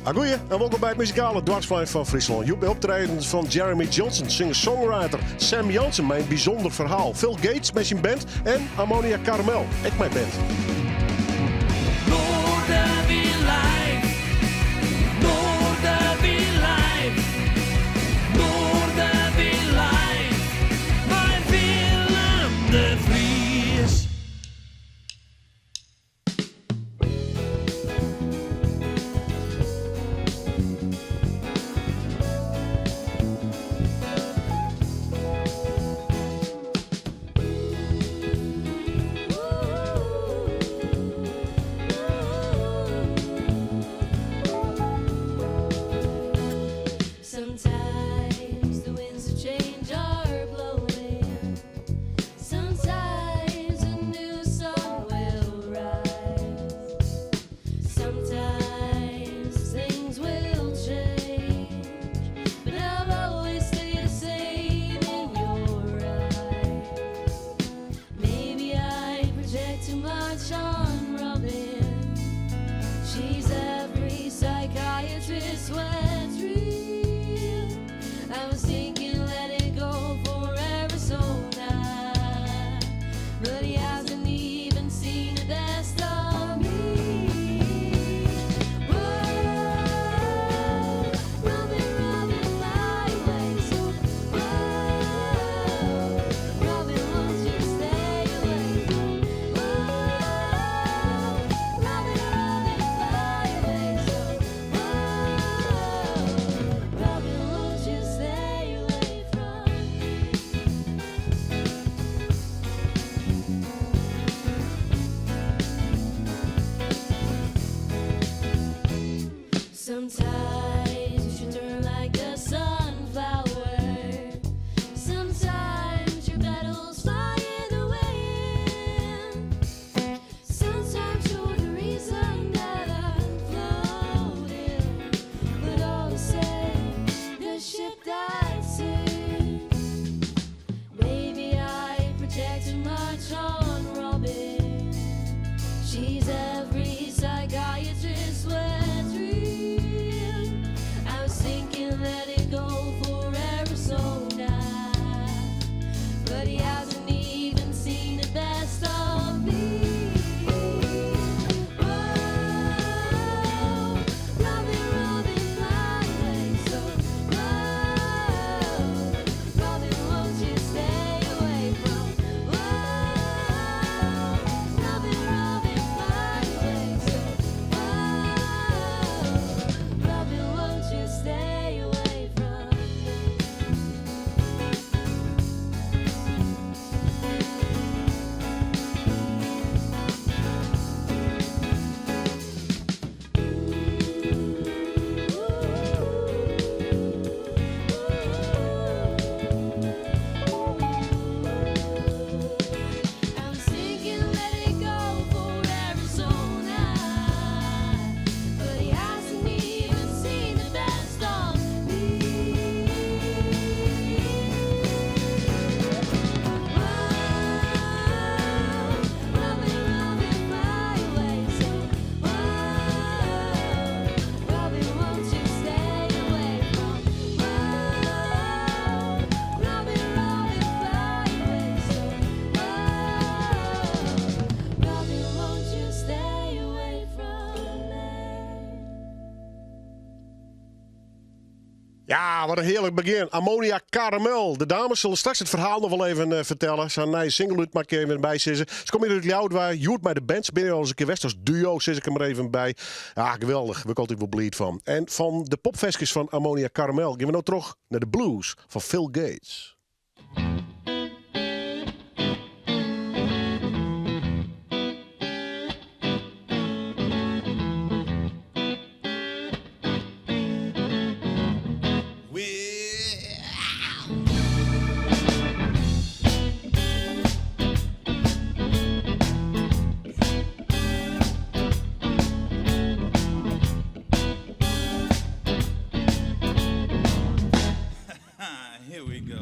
Agoeie en wolkom by it muzikale doarpsplein fan Fryslân. Hjoed by optredens fan Jeremy Johnson, singer-songwriter Sam Jansen mei in bysûnder ferhaal, Phil Gates mei syn band en Ammonia Caramel, ek mei band. Noardewyn live, Noardewyn live, Noardewyn live, mei Willem de Vries. Sometimes the winds of change are blowing. Sometimes a new sun will rise. Sometimes things will change, but I'll always stay the same in your eyes. Maybe I project too much on Robin. She's every psychiatrist's wet dream. I was thinking let it go for Arizona, but he hasn't even seen the best of me. Whoa, Robin, Robin, fly away. So, whoa, Robin, won't you stay away? Whoa, Robin, Robin, fly away. So, whoa, Robin, won't you stay away from me? Sometimes you should turn like a sunflower. Sometimes your petals fly in the wind. Sometimes you're the reason that I'm floating. But all the same, the ship that sinks. Maybe I project too much on Robin. She's every psychiatrist's wet dream. I was thinking let it go for Arizona, but he hasn't even seen the best of me. Whoa, Robin, Robin, fly away. So, whoa, Robin, won't you stay away from? Whoa, Robin, Robin, fly away. So, whoa, Robin, won't you stay away from me? I was thinking let it go for Arizona, but he hasn't even seen the best of me. Whoa, Robin, Robin, fly away. So, whoa, Robin, won't you stay away from? Whoa, Robin, Robin, fly away. So, whoa, Robin, won't you stay away from me? Ja, wat in hearlik begjin. Ammonia Caramel. De dames sille straks it ferhaal noch wol even fertelle. Se ha in nije single út, moat ik even by sizze. Se komme hjir út Ljouwert wei. Hjoed mei de band. Se binne al ris in kear west as duo, sis ik der mar even by. Ja, geweldich. Wurd ik altyd wol bliid fan. En fan de popferskes fan Ammonia Caramel gean we no troch nei de blues fan Phil Gates. Here we go.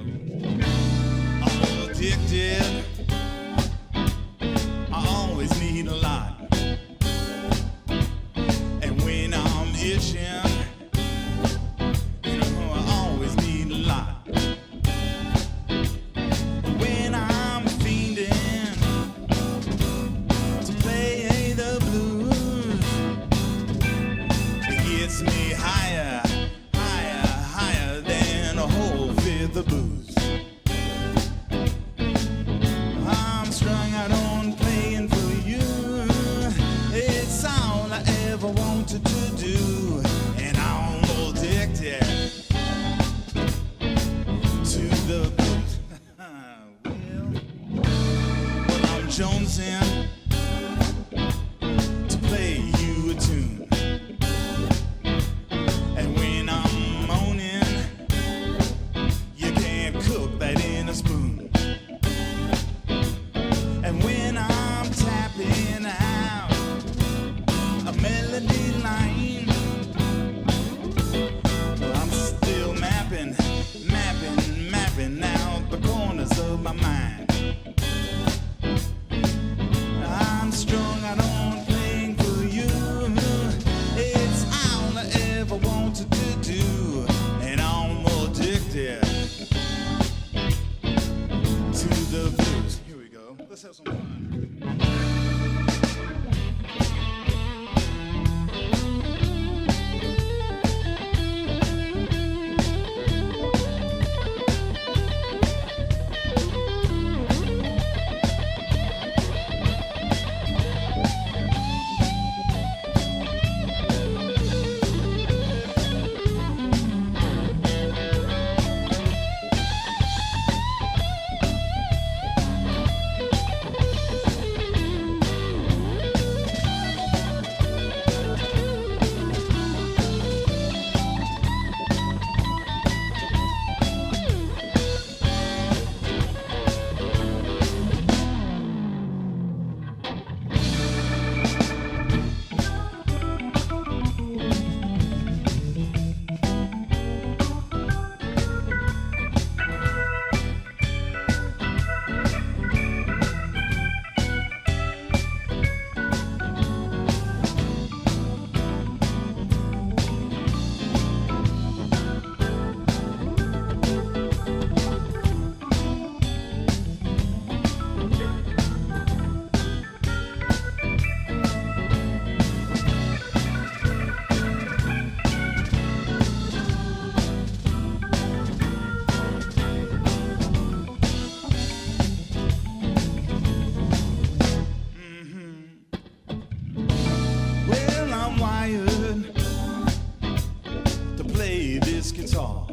Play this guitar.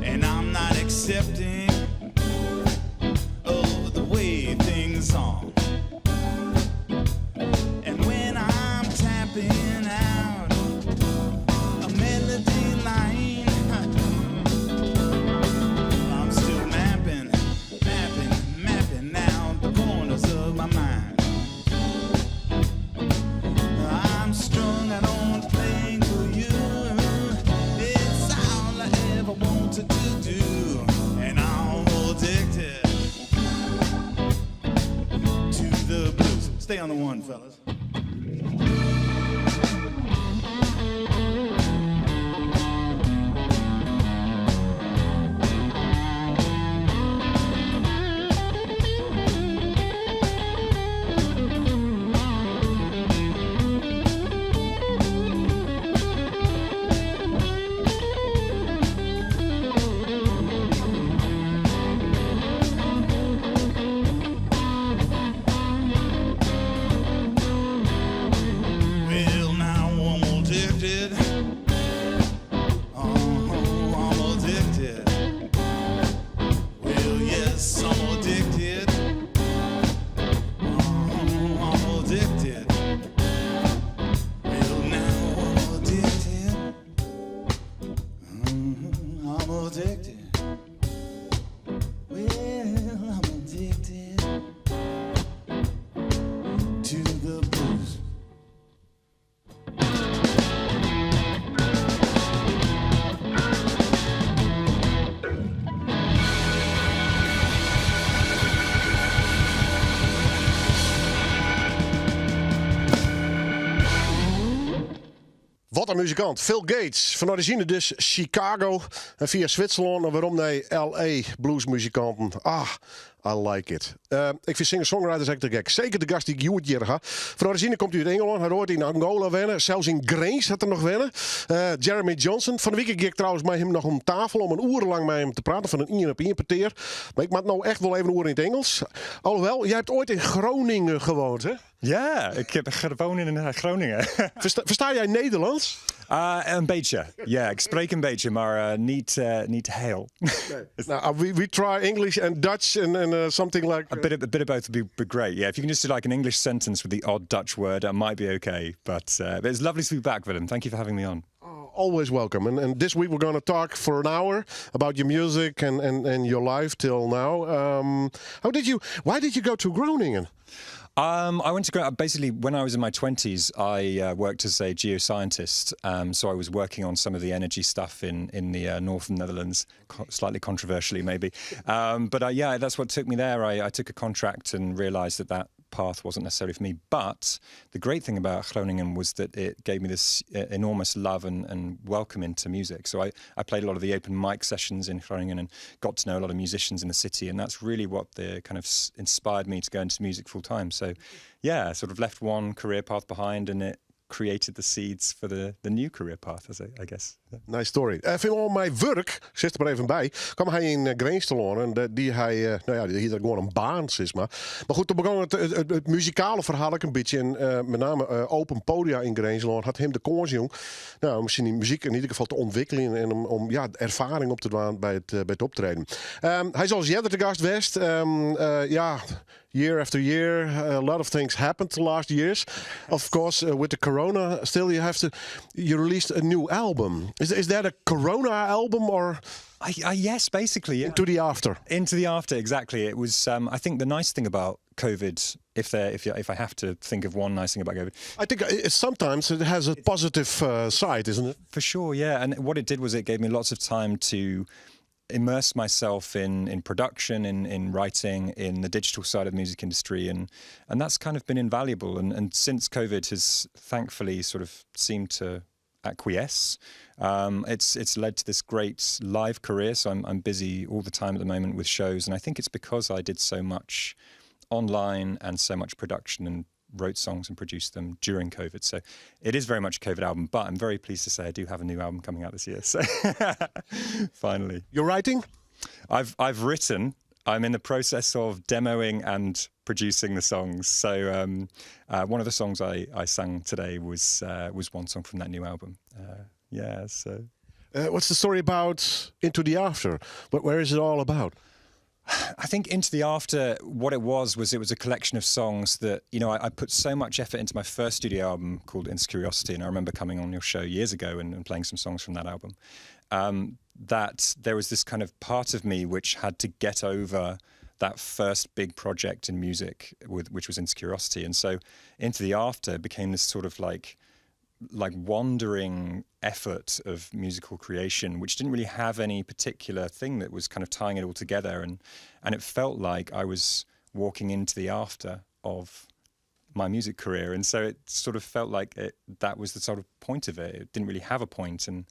And I'm not accepting of the way things are. And when I'm tapping out a melody line, I'm still mapping, mapping, mapping out the corners of my mind. I'm strung out on playing for you. It's all I ever wanted to do, and I'm addicted to the blues. Stay on the one, fellas. Well, now I'm addicted. Oh, I'm addicted. Well, yes, I'm addicted. Oh, I'm addicted. Well, now I'm addicted. I'm addicted. Well, I'm addicted to the blues. Wat in muzikant. Phil Gates. Fan origine dus Chicago. En fia Switserlân werom nei LA. Bluesmuzikanten. Ah, I like it. Ik fyn singer-songwriters ek te gek. Seker de gast dy't ik hjoed hjir ha. Fan origine komt hy út Ingelân. Hy hat yn Angola wenne. Sels yn Grins hat er noch wenne. Jeremy Johnson. Fan 'e wike gie ik trouwens mei him noch om tafel om in oere lang mei him te praten fan in ien op ien petear. Mar ik moat no echt wol even oer yn it Ingelsk. Alhoewel, jij hebt ooit in Groningen gewoond, hè? Ja, ik heb gewoond in Groningen. Versta jij Nederlands? Een beetje. Ja, ik spreek een beetje, maar niet heel. Nee. Nou, we try English and Dutch and something like. A bit of both would be great. Yeah, if you can just do like an English sentence with the odd Dutch word, that might be okay. But it's lovely to be back, Willem. Thank you for having me on. Always welcome. And this week we're going to talk for an hour about your music and your life till now. How did you? Why did you go to Groningen? I went to basically when I was in my 20s, I worked as a geoscientist. So I was working on some of the energy stuff in the northern Netherlands, slightly controversially maybe. But yeah, that's what took me there. I took a contract and realised that that path wasn't necessarily for me. But the great thing about Groningen was that it gave me this enormous love and welcome into music. So I played a lot of the open mic sessions in Groningen and got to know a lot of musicians in the city. And that's really what the kind of inspired me to go into music full time. So yeah, sort of left one career path behind and it created the seeds for the new career path, as I guess. Yeah. Nice story. Fan myn wurk, sit der mar even by, kaam hy yn Grins telâne en dy hy, no ja, dy hie der gewoan in baan, sis mar. Mar goed, doe begûn it muzikale ferhaal ek in bytsje. En mei namme Open Podia yn Grinslân hat him de kâns jûn, no, om syn muzyk yn ieder gefal te ûntwikkeljen en om, ja, erfaring op te dwaan by it optreden. Hy is al earder te gast west. Ja, year after year, a lot of things happened the last years. Of course, with the corona, still you have to. You released a new album. Is that a corona album or Yes, basically, yeah. Into the after? Into the after, exactly. It was. I think the nice thing about COVID, if there, if, you, if I have to think of one nice thing about COVID, I think sometimes it has a positive side, isn't it? For sure, yeah. And what it did was it gave me lots of time to immerse myself in production, in writing, in the digital side of the music industry, and that's kind of been invaluable. And since COVID has thankfully sort of seemed to acquiesce, it's led to this great live career. So I'm busy all the time at the moment with shows, and I think it's because I did so much online and so much production and wrote songs and produced them during COVID. So it is very much a COVID album, but I'm very pleased to say I do have a new album coming out this year. So finally. You're writing? I've written. I'm in the process of demoing and producing the songs. So one of the songs I sang today was one song from that new album. Yeah, so. What's the story about Into the After? Where is it all about? I think Into the After, what it was, was it was a collection of songs that, I put so much effort into my first studio album called Insecuriosity, and I remember coming on your show years ago and playing some songs from that album, that there was this kind of part of me which had to get over that first big project in music, which was Insecuriosity. And so Into the After became this sort of wandering effort of musical creation, which didn't really have any particular thing that was kind of tying it all together. And it felt like I was walking into the after of my music career. And so it sort of felt like that was the sort of point of it. It didn't really have a point, and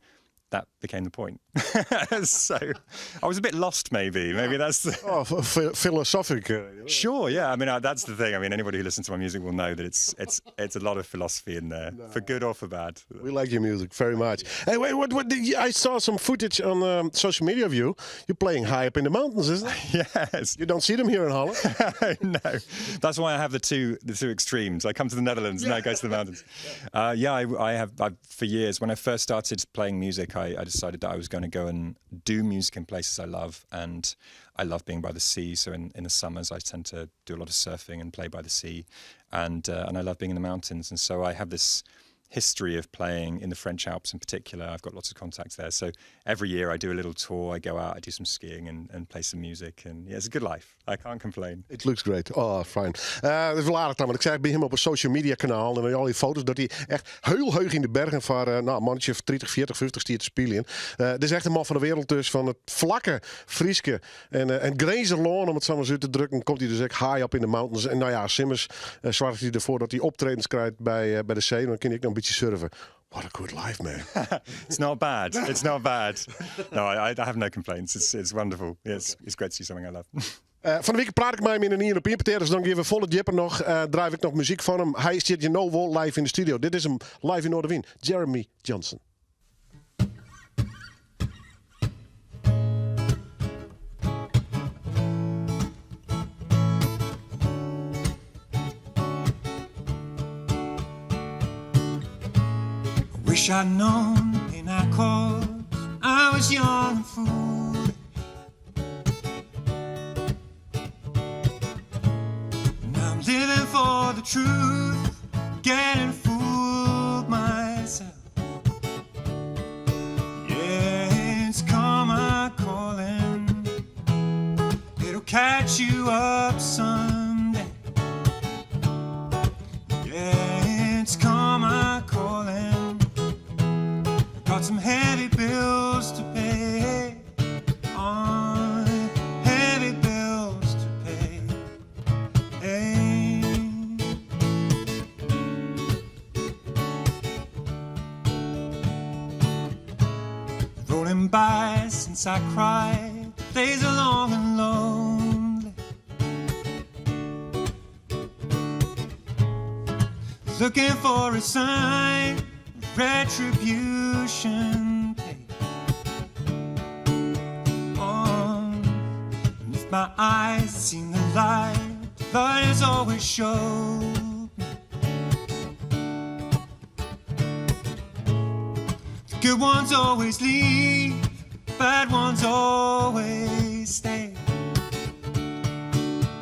that became the point. So I was a bit lost, maybe. Maybe that's the... Oh, philosophic. Sure, yeah. That's the thing. Anybody who listens to my music will know that it's a lot of philosophy in there, No. for good or for bad. We like your music very much. Hey, wait, what? Did you, I saw some footage on social media of you. You're playing high up in the mountains, isn't it? Yes. You don't see them here in Holland. No, that's why I have the two extremes. I come to the Netherlands and I go to the mountains. Yeah, I have I, for years. When I first started playing music, I decided that I was going to go and do music in places I love, and I love being by the sea. So in the summers, I tend to do a lot of surfing and play by the sea, and I love being in the mountains. And so I have this history of playing in the French Alps in particular. I've got lots of contacts there. So every year I do a little tour. I go out, I do some skiing and play some music. And yeah, it's a good life. I can't complain. It looks great. Oh, fijn. Dat is wel aardig dan, want ik zei bij hem op een social media kanaal en dan al die foto's dat hij echt heel hoog in de bergen van een mannetje van 30, 40, 50 stier te spelen. Dit is echt een man van de wereld dus, van het vlakke Frieske en Grinzerlân, om het zo maar zo te drukken, komt hij dus echt high up in de mountains. En Simmers zorgt hij ervoor dat hij optredens krijgt bij de zee. Dan kan ik nog een beetje surfen. What a good life, man. It's not bad. It's not bad. No, I have no complaints. It's wonderful. It's great to see something I love. Van de week praat ik met hem in een hier op Inpeter, dus dan geven we volle dieper nog. Draai ik nog muziek van hem. Hij zit je nou wel live in de studio. Dit is hem live in Noardewyn. Jeremy Johnson. Wish I'd known the pain I caused. I was young and foolish. Now I'm living for the truth, getting fooled myself. Yeah, it's karma calling. It'll catch you up someday. Yeah, it's karma calling. Got some heavy bills to pay. Oh, heavy bills to pay. Hey. Rolling by since I cried, days are long and lonely. Looking for a sign, retribution paid. Oh, and if my eyes seen the light, the light has always showed me. The good ones always leave, bad ones always stay.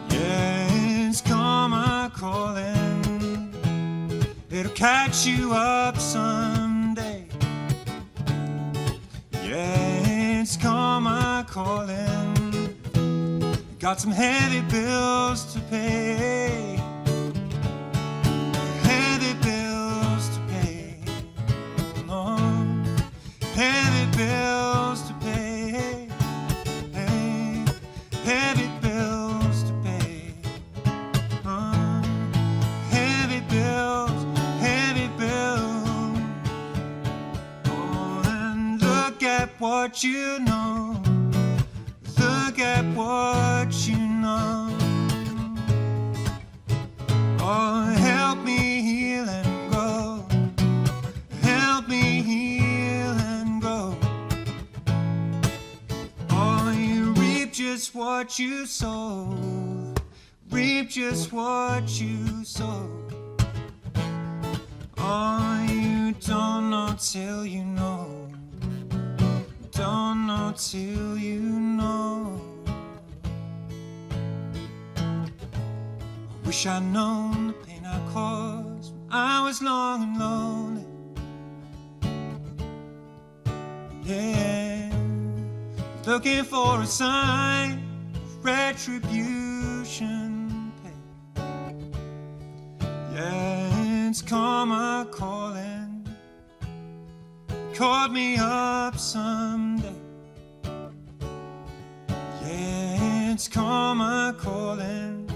Yeah, it's karma calling. It'll catch you up someday. Yeah, it's karma calling. Got some heavy bills to pay. Heavy bills to pay. No, heavy bills to pay. Hey, heavy bills to pay. Heavy bills, heavy bills. Oh, and look at what you know. Look at what you know. Oh, help me heal and grow. Help me heal and grow. Oh, you reap just what you sow. Reap just what you sow. Oh, you don't know till you know. Don't know till you know. I wish I'd known the pain I caused when I was long and lonely. Yeah, looking for a sign of retribution pay. Yeah, it's karma calling. Called me up someday. Yeah, it's karma calling.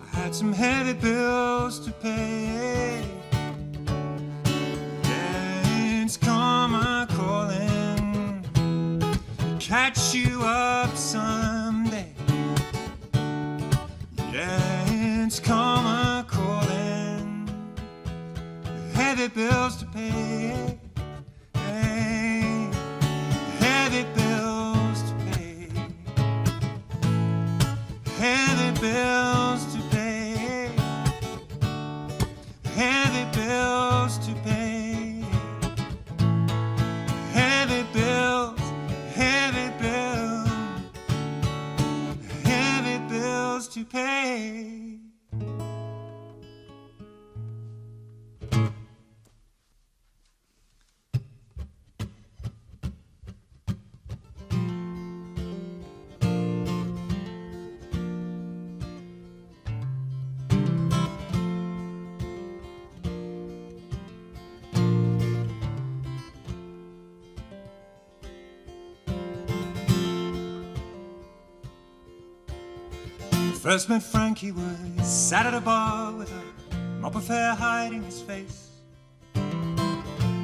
I had some heavy bills to pay. Yeah, it's karma calling. Catch you up someday. Yeah, it's karma calling. Heavy bills to pay. Heavy bills to pay. Heavy bills to pay. Heavy bills to pay. Heavy bills, heavy bills, heavy bills to pay. First met Frank, he was sat at a bar with a mop of hair hiding his face.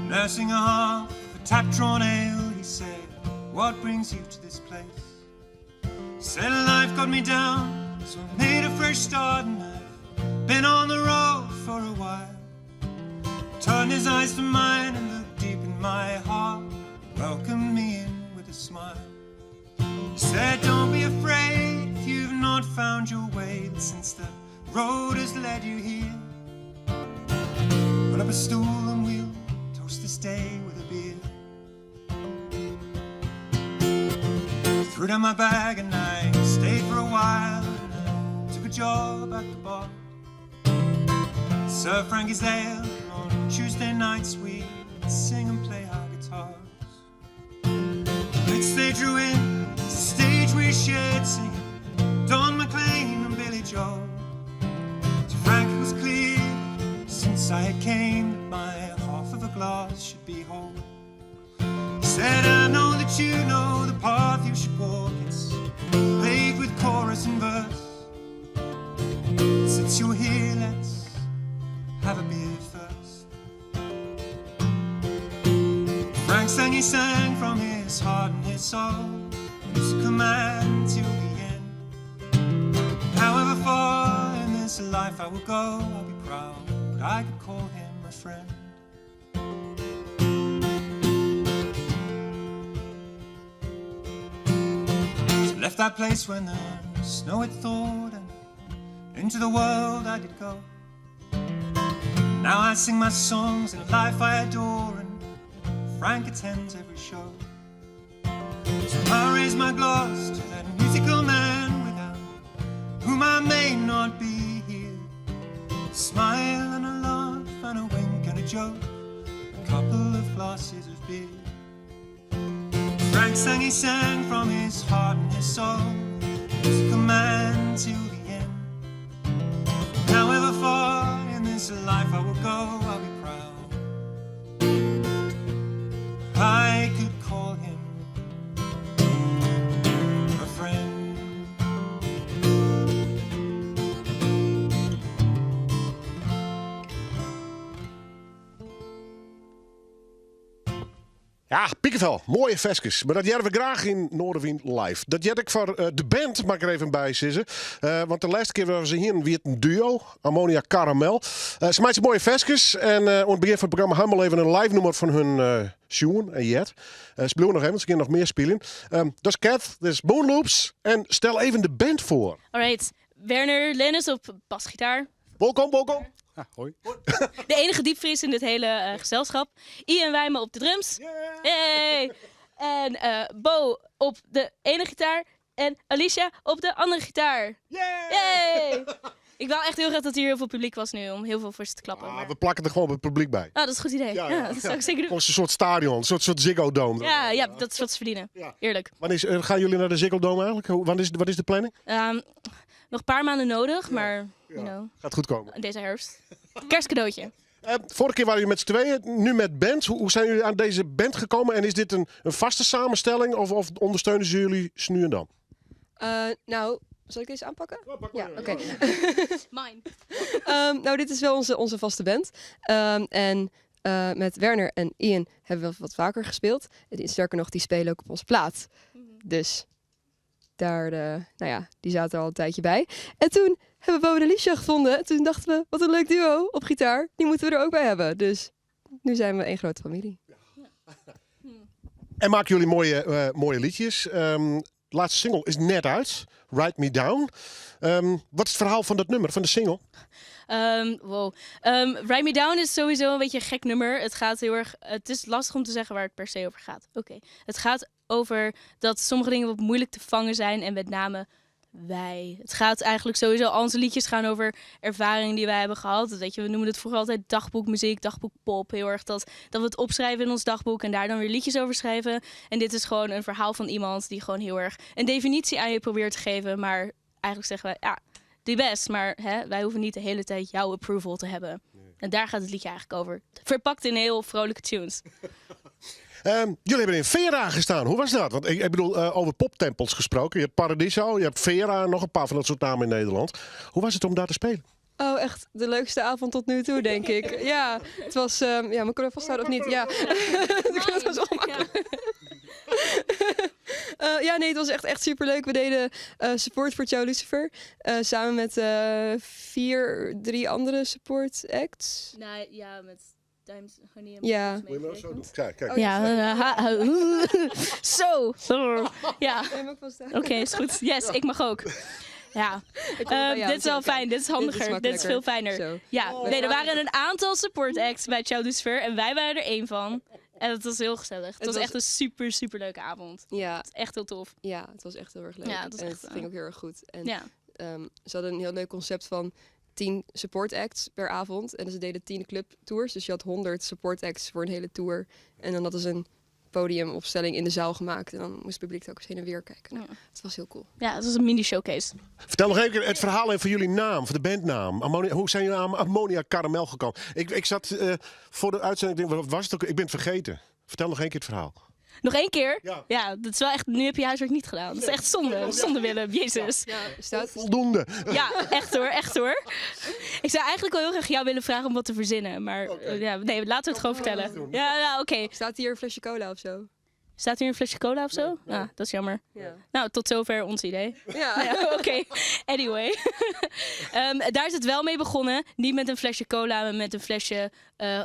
Nursing a half a tap drawn ale, he said, What brings you to this place? Said life got me down, so I made a fresh start and I've been on the road for a while. Turned his eyes to mine and looked deep in my heart, welcomed me in with a smile. He said, Don't be afraid if you've not found your way, but since the road has led you here, pull up a stool and we'll toast this day with a beer. Threw down my bag and I stayed for a while and I took a job at the bar. Served Frankie's ale and on Tuesday nights we sing and play our guitars. Lights they drew in, the stage we shared singing Don McLean and Billy Joel. To Frank it was clear since I had came that my half of a glass should be whole. He said, I know that you know the path you should walk. It's paved with chorus and verse. Since you're here, let's have a beer first. Frank sang, he sang from his heart and his soul. Musical man till the end. However far in this life I will go, I'll be proud that I could call him a friend. So left that place when the snow had thawed and into the world I did go. Now I sing my songs in a life I adore, and Frank attends every show. So I raise my glass to that musical man without whom I may not be here. A smile and a laugh and a wink and a joke, a couple of glasses of beer. Frank sang, he sang from his heart and his soul, musical man till the end. However far in this life I will go, I'll be proud. I could call him a friend. Ja, Pikevel, moaie ferskes. Mar dat hearre we graach yn Noardewyn live. Dat heart ek foar eh, de band, moat ik der even by sizze. Eh, want de lêste kear dat we se hienen wie it in duo, Ammonia Caramel. Eh, se meitsje moaie ferskes en eh, oan it begjin fan it programma ha we al even in live nûmer fan hun eh sjoen en heard. Eh, se bliuwe noch even, want se gean noch mear spyljen. Um, dat is Cat, dit is Moonloops. En stel even de band foar. Alright. Werner Lennis op basgitaar. Wolkom, wolkom. Ah, hoi. De enige diepvries in dit hele gezelschap. Ian Wijma op de drums. Yay! En Bo op de ene gitaar. En Alicia op de andere gitaar. Yay! Ik wou echt heel graag dat hier heel veel publiek was nu, om heel veel voor ze te klappen. Ah, maar... we plakken er gewoon het publiek bij. Ah, dat is een goed idee. Ja, dat zou ik zeker doen. Volgens een soort stadion, een soort Ziggo Dome. Ja, ja, dat is wat ze verdienen. Ja. Eerlijk. Wanneer gaan jullie naar de Ziggo Dome eigenlijk? Wat is de planning? Nog een paar maanden nodig, maar you know, Gaat goed komen. deze herfst. Kerstcadeautje. Vorige keer waren jullie met z'n tweeën, nu met band. Hoe zijn jullie aan deze band gekomen? En is dit een vaste samenstelling of ondersteunen ze jullie nu en dan? Nou, zal ik deze aanpakken? Ja, pak Ja, maar. oké. Mine. Nou, dit is wel onze vaste band. En met Werner en Ian hebben we wat vaker gespeeld. En sterker nog, die spelen ook op onze plaat. Dus daar, nou ja, die zaten er al een tijdje bij. En toen hebben we Bo en Alicia gevonden. En toen dachten we, wat een leuk duo op gitaar. Die moeten we er ook bij hebben. Dus nu zijn we één grote familie. Ja. En maken jullie mooie liedjes. De laatste single is net uit. Write Me Down. Wat is het verhaal van dat nummer, van de single? Wow. Write Me Down is sowieso een beetje een gek nummer. Het gaat heel erg. Het is lastig om te zeggen waar het per se over gaat. Oké. Het gaat over dat sommige dingen wat moeilijk te vangen zijn en met name wij. Het gaat eigenlijk sowieso, al onze liedjes gaan over ervaringen die wij hebben gehad. We noemen het vroeger altijd dagboekmuziek, dagboekpop. Heel erg dat we het opschrijven in ons dagboek en daar dan weer liedjes over schrijven. En dit is gewoon een verhaal van iemand die gewoon heel erg een definitie aan je probeert te geven. Maar eigenlijk zeggen wij, ja, doe je best. Maar hè, wij hoeven niet de hele tijd jouw approval te hebben. Nee. En daar gaat het liedje eigenlijk over. Verpakt in heel vrolijke tunes. Jullie hebben in Vera gestaan. Hoe was dat? Want ik bedoel, over poptempels gesproken. Je hebt Paradiso, je hebt Vera en nog een paar van dat soort namen in Nederland. Hoe was het om daar te spelen? Oh, echt de leukste avond tot nu toe, denk ik. Ja, het was... ja, moet ik er vasthouden of niet? Ja. Dat was wel makkelijk. Ja, nee, het was echt superleuk. We deden support voor Ciao Lucifer. Samen met 3 andere support acts. Nou ja, met Times Honey en Ja. Moet je maar zo doen? Kijk, kijk. Oh, Ja, zo. Ja. Wil je hem ook vasthouden? Oké, is goed. Yes, ik mag ook. Ja. Ik kom bij jou, Dit is wel oké. fijn. Dit is Dit is handiger. Dit is veel fijner. Zo. Ja, Oh. nee, er waren een aantal support acts bij Ciao Lucifer en wij waren er één van. En het was heel gezellig. Het Het was was echt een super, super leuke avond. Ja. Het was echt heel tof. Ja, het was echt heel erg leuk. Ja, het was En echt, het ging ook heel erg goed. En, ja. ze hadden een heel leuk concept van 10 support acts per avond. En ze deden 10 clubtours. Dus je had 100 support acts voor een hele tour. En dan hadden ze een podiumopstelling in de zaal gemaakt. En dan moest het publiek ook eens heen en weer kijken. Nou, het was heel cool. Ja, het was een mini-showcase. Vertel nog even het verhaal even van jullie naam, van de bandnaam. Ammonia, hoe zijn jullie aan Ammonia Caramel gekomen? Ik zat voor de uitzending, ik denk, wat was het ook? Ik ben het vergeten. Vertel nog één keer het verhaal. Nog één keer? Ja. Ja, dat is wel echt. Nu heb je huiswerk niet gedaan. Dat is echt zonde. Zonde, Willem. Jezus. Ja, staat Voldoende. Ja, echt hoor, echt hoor. Ik zou eigenlijk wel heel graag jou willen vragen om wat te verzinnen. Maar ja, nee, laten we het gewoon vertellen. Ja, ja, oké. Staat hier een flesje cola of zo? Staat hier een flesje cola of zo? Nee, nee. Ah, dat is jammer. Ja. Nou, tot zover ons idee. Ja. Ja, oké. Anyway. Daar is het wel mee begonnen. Niet met een flesje cola, maar met een flesje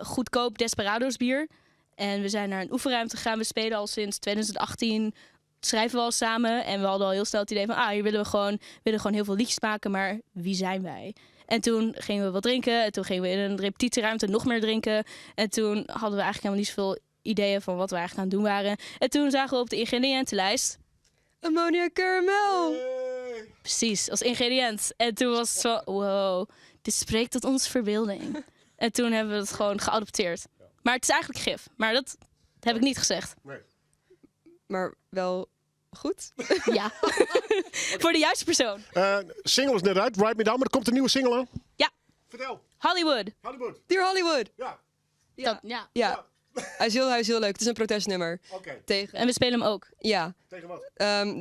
goedkoop Desperados bier. En we zijn naar een oefenruimte gegaan. We spelen al sinds 2018. Schrijven we al samen. En we hadden al heel snel het idee van... Ah, hier willen we gewoon, willen gewoon heel veel liedjes maken. Maar wie zijn wij? En toen gingen we wat drinken. En toen gingen we in een repetitieruimte nog meer drinken. En toen hadden we eigenlijk helemaal niet zoveel ideeën van wat we eigenlijk aan het doen waren. En toen zagen we op de ingrediëntenlijst... Ammonia caramel! Precies, als ingrediënt. En toen was het van, wow, dit spreekt tot onze verbeelding. En toen hebben we het gewoon geadopteerd. Maar het is eigenlijk gif. Maar dat heb ik niet gezegd. Nee. Maar wel goed. Ja. Voor de juiste persoon. Single is net uit, Write Me Down, maar er komt een nieuwe single aan. Ja. Vertel. Hollywood. Hollywood. Dear Hollywood. Ja. Ja. Dat, ja. Ja. Hij is heel leuk. Het is een protestnummer. Oké. Tegen. En we spelen hem ook. Ja. Tegen wat?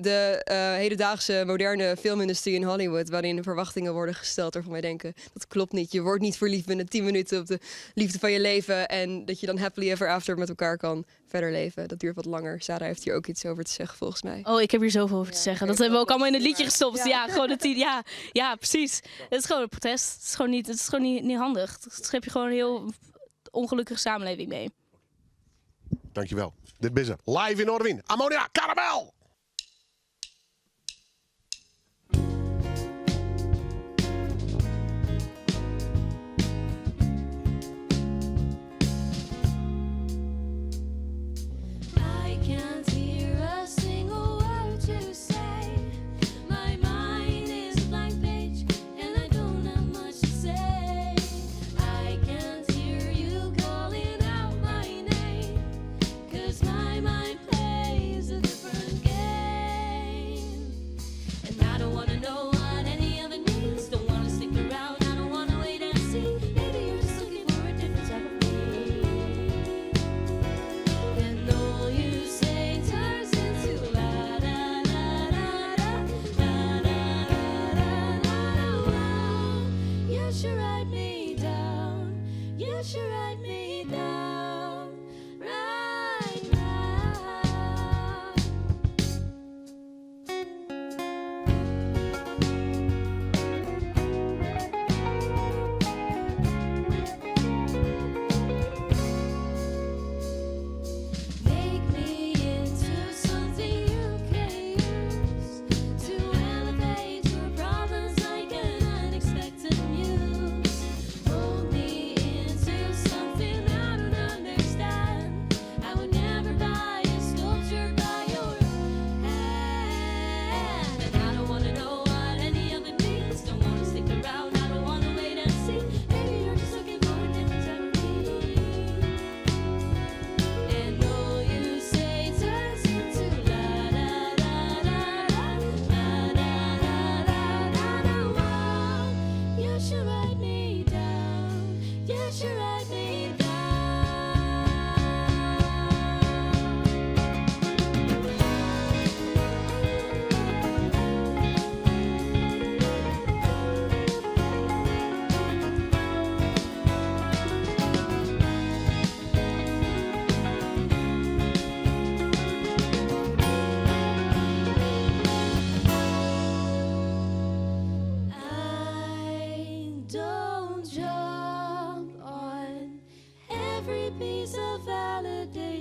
De hedendaagse moderne filmindustrie in Hollywood, waarin verwachtingen worden gesteld waarvan wij denken, dat klopt niet. Je wordt niet verliefd binnen 10 minuten op de liefde van je leven en dat je dan happily ever after met elkaar kan verder leven. Dat duurt wat langer. Sarah heeft hier ook iets over te zeggen, volgens mij. Oh, ik heb hier zoveel over te zeggen. oké, Dat hebben we ook dat allemaal in het is liedje gestopt. Ja. Ja, gewoon het, ja, ja, precies. Het is gewoon een protest. Het is gewoon niet, het is gewoon niet, niet handig. Dat schep je gewoon een heel ongelukkige samenleving mee. Dankjewel. Dit is het. Live in Noardewyn. Ammonia Caramel!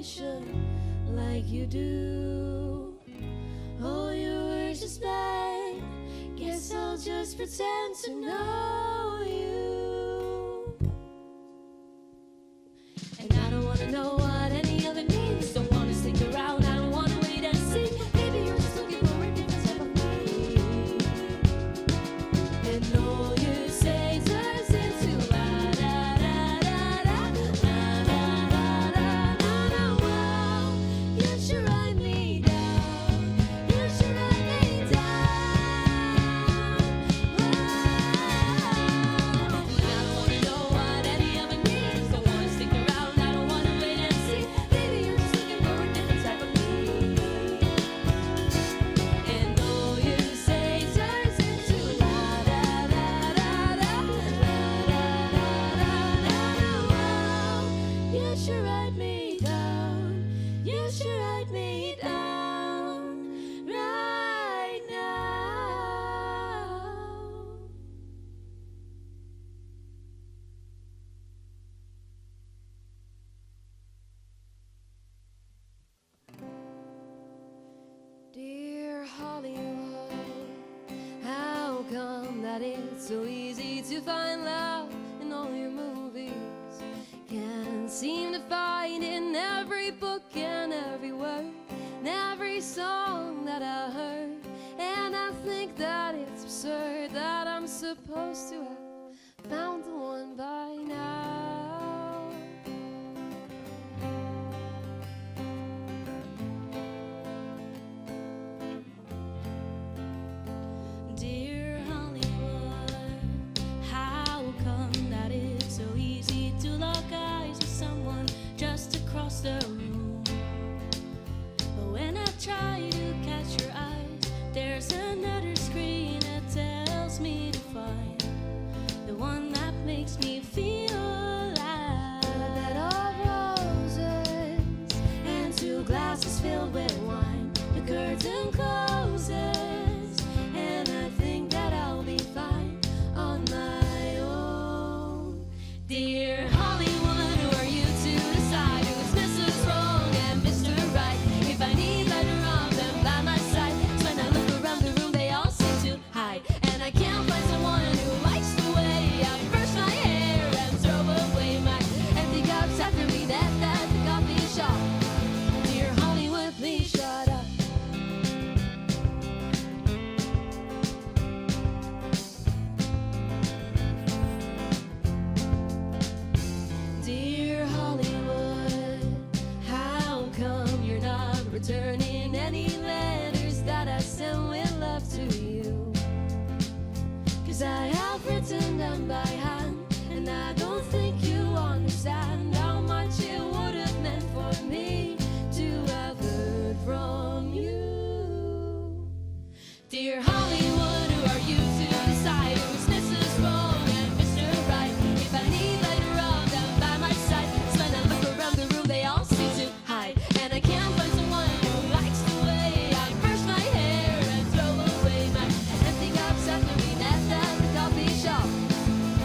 should like you do. All your words just bad. Guess I'll just pretend to know you. And I don't wanna know what any of it means. Don't wanna stick around. I don't wanna wait and see. Maybe you're just looking for a different type of me. And all you say turns into la da da da da da da da da da da. Wow, you should write me down. You should write me down. Wow. And I don't wanna know what any of it means. Don't wanna stick around. I don't wanna wait and see. Maybe you're just looking for a different type of me. And all you say turns into la da da da da da da da da da. Wow, you should write me down. You should write me down right now. Dear Hollywood, how come that it's so easy to find love in all your movies? Can't seem to find in every book and every word, and every song that I heard. And I think that it's absurd that I'm supposed to have found the one by now. Dear Hollywood, how come that it's so easy to lock eyes with someone just across the room? But when I try to catch your eyes, there's another screen that tells me to find the one that makes me feel alive. A bed of roses and two glasses filled with wine. The curtain closes, and I think that I'll be fine on my own. Dear Hollywood, who are you to decide who's Mrs. Wrong and Mr. Right? If I need better arms and by my side, 'Cause when I look around the room, they all seem to hide, and I can't find someone who likes the way I brush my hair and throw away my empty cups after we met at the coffee shop. Dear Hollywood, please shut up. Dear Hollywood, how come you're not returning any letters that I sent with love to you? Cause I have written them by hand, and I don't think you understand how much it would have meant for me to have heard from you. Dear Hollywood, who are you to decide who's Mrs. Wrong and Mr. Right? If I need later on, down by my side. 'Cause when I look around the room, they all seem to hide. And I can't find someone who likes the way I brush my hair and throw away my empty cups after we met at the coffee shop.